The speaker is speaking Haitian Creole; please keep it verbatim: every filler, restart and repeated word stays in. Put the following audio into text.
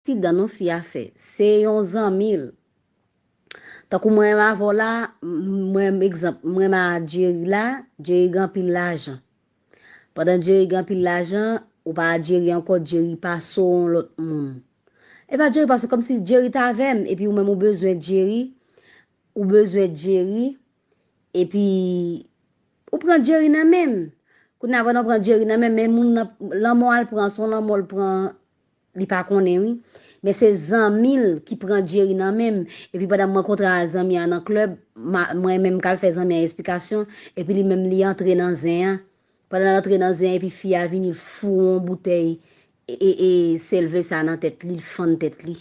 aksidan non fi a fè. Se yon zanmi l. Tankou mwen menm avè w la, m- mwen menm egzanp, mwen menm a Jerry la, Jerry gen anpil lajan. Pandan Jerry gen anpil lajan, ou pa Jerry ankò, Jerry pase w yon lòt moun. E pa Jerry pase w, kòmsi Jerry t avè m, epi ou menm ou bezwen Jerry, ou bezwen Jerry, epi ou pran Jerry nan men m. Kounye a pandan w pran Jerry nan men m, men moun nan, lanmò a l pran, se yon lanmò l pran, li pa konnen wi. Men se zanmi l ki pran Jerry nan men m. Epi pandan m rankontre a zanmi an nan klèb, ma- mwen menm m k al fè zanmi an esplikasyon, epi li menm li antre nan zen an. Pandan l antre nan zen an, epi fi a vini, l foure yon boutèy e, e, e selve sa nan tèt li, l fann tèt li.